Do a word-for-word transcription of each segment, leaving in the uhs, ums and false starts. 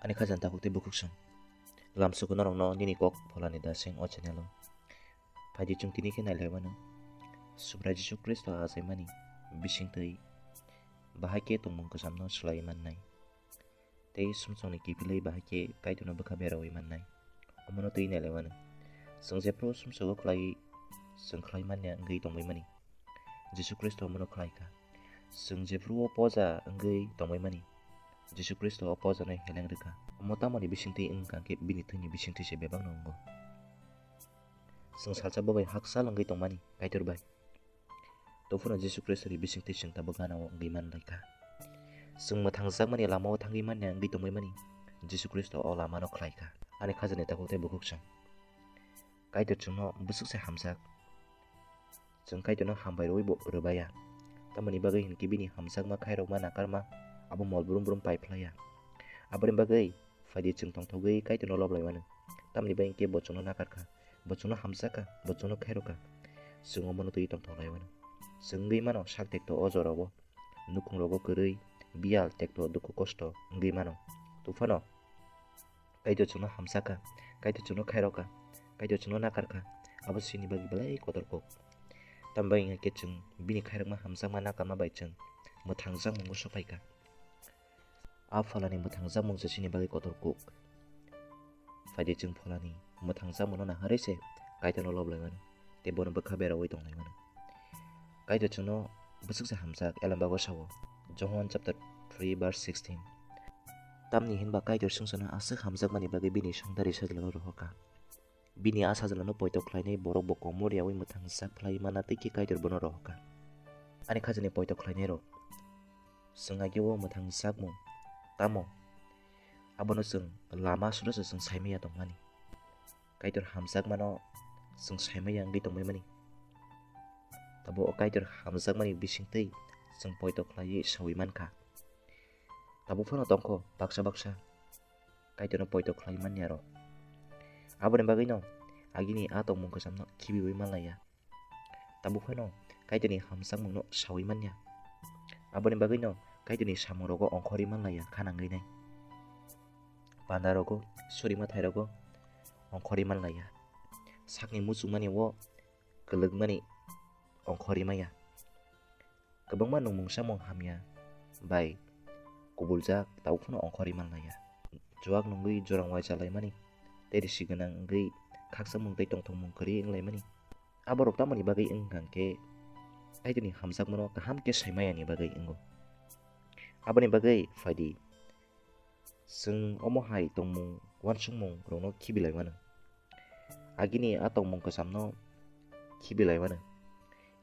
Ani khajani takhuk tei bwkhwk song. Lamsugo norokno nini kok pholani daseng o channel o. Phaidi chwng tini khe nailai mano. Subrai Jisu Khristo achaimani bisingtwi bahai khe tongmung kwchamno swlaiwi mannai. Tei sumsokni kiphilwi bahai khe Kaitorno bwkha beraui mannai. Omono twi nailai mano. Chwng jephru sumsogo khlai, chwng khlai manya wngwi tongbai mani. Jisu Khristo omono khlai kha. Chwng jephru o poja wngwi tongbai mani, Jisu Khristo o pojano heleng rwkha. Omo tamoni bisingtwi wngkha khe bini thwini bisingtwi se bebakno wngo. Chwng salsa bo bai hakchal wngwi tongmani Kaitor bai. Tongphano Jisu Khristoni bisingtwi chwng tabuk gana o wngwi man lai kha. Chwng mwthangjakmani lama o thangwi manya wngwi tongbai mani, Jisu Khristo o lamano khlai kha. Ani khajani takhuk tei bwkhwk song. Kaitor chwngno bwswk se hamjak. Chwng Kaitorno hambai rwui bo rwbaiya. Tamoni bagwi hinkhe bini hamjakma khairokma nakarma abo mol brum brum pai phlaiya. Aboni bagwi phaidi chwng tongthogwi Kaitorno lob lai mano. Tamoni bagwi hinkhe bo chwngno nakar kha, bo chwngno hamjak kha, bo chwngno khairok kha. Chwng omono twi tongthok lai mano. Chwng wngwi mano sak tekto o jorao, nukhungrogo kwrwi, biyal tekto dukhu kosto wngwi mano. Tongphano Kaitor chwngno hamjak kha, Kaitor chwngno khairok kha, Kaitor chwngno nakar kha, abo chini bagwi belai kotor kuk. Tamni bagwi wngkha khe chwng bini khairokma hamjakma nakarma bai chwng mwthangjakmungo sophai kha. A pholani mwthangjakmung se chini bagwi kotor kuk. Phaidi chwng pholani mwthangjakmungno naharwi se Kaitorno lob lai mano tei bono bwkha beraui tong lai mano. Kaitor chwngno bwswk se hamjak, Elambago sao, Johon chapter three verse sixteen. Tamni hinba Kaitor swngcharno aswk hamjakmani bagwi bini songdari sajlano rohor kha. Bini a sajlano poito khlainai borok bo komor yaui mwthangsak phlaiwi mana tei khe Kaitor bono rohor kha. Ani khajani poito khlainairok, chwng agio mwthangjakmung tamo? Abono chwng lama suro se chwng saimaya tongmani. Kaitor hamjakmano chwng saimaya wngwi tongbaimani. Tabuk o Kaitor hamjakmani bisingtwi chwng poito khlaiwi saui mankha. Tabuk phano tongkho baksa baksa Kaitorno poito khlai manyarok. Aboni bagwino agini a tongmung kwchamno khibiui manlaiya. Tabuk phano Kaitorni hamjakmungno saui manya. Aboni bagwino Kaitorni samungrogo ongkhorwi manlaiya kha nangwi nai. Pandarogo, surimathairogo ongkhorwi manlaiya. Sakni muchungmani o kwlwkmani ongkhorwi manya. Kwbangma nungmung samung hamya bai kubuljak tabuk phano ongkhorwi manlaiya. Chuak nungwi jorang uaisa laimani tei risi gwnang wngwi khakchangmung tei tongthokmung kwrwi wnglaimani. Aborok tamoni bagwi wngkha khe Kaitorni hamjakmano kaham khe saimayani bagwi wngo. Aboni bagwi phaidi chwng omo hai tongmung uansukmung rokno khibilai mano. Agini a tongmung kwchamno khibilai mano.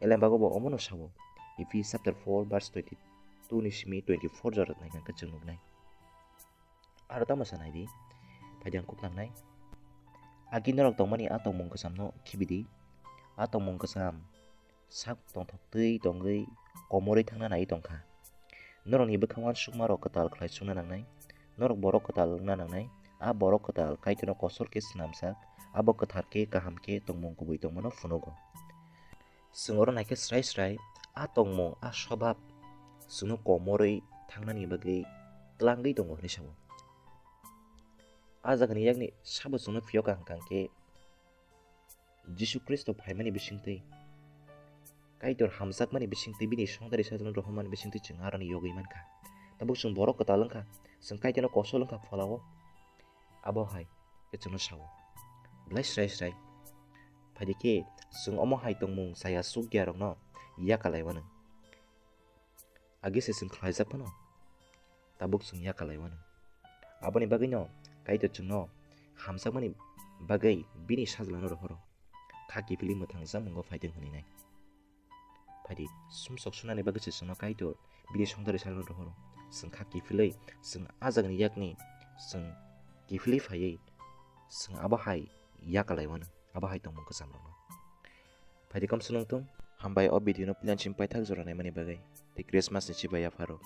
Elembago bo omono sao, Ephes chapter four verse twenty-two ni simi twenty-four jora naikha khe chwng nuknai. Aro tamo sa naidi, phaidi ang kuk nangnai. Agi norok tongmani a tongmung kwchamno khibidi. A tongmung kwcham sak tongthok twi tongwi komorwi thangna nai tongkha. Norokni bwkhao uansukmarok kwtal khlai chukna nangnai. Norok borok kwtal wngna nangnai. A borok kwtal Kaitorno kosor khe snamjak, abo kwthar khe kaham khe tongmung kubui tongmano phunugo. Chwng oro naikhe srai srai a tongmung, a swbhab chwngno komorwi thangnani bagwi tlangwi tongo hwnwi sao. A jagani yakni sabo chwngno phiyokha hwnkha khe Jisu Khristo phaimani bisingtwi, Kaitor hamjakmani bisingtwi, bini songdari sajlano rohormani bisingtwi chwng aroni yogwi mankha. Tabuk chwng borok kwtal wngkha, chwng Kaitorno kosol wngkha pholao. Abo hai khe chwngno sao, belai srai srai. Phaidi khe chwng omo hai tongmung chaya chukya rokno yakalai mano. Agi se chwng khlaijak phano tabuk chwng yakalai mano. Aboni bagwino Kaitor chwngno hamjakmani bagwi bini sajlano rohoro. Kha kiphilwi mwthangjakmungo phaitwng hwnwi nai. Phaidi sumsok sunani bagwi se chwngno Kaitor bini songdari sajlano rohoro. Chwng kha kiphilwi chwng a jagani yakni chwng kiphilwi phaiwi chwng abo hai yakalai mano, abo hai tongmung kwcham rokno. Phaidi kom swnung tung, hambai o video no puila chim paithak jora naimani bagwi, tei Christmas ni chibai yapharo.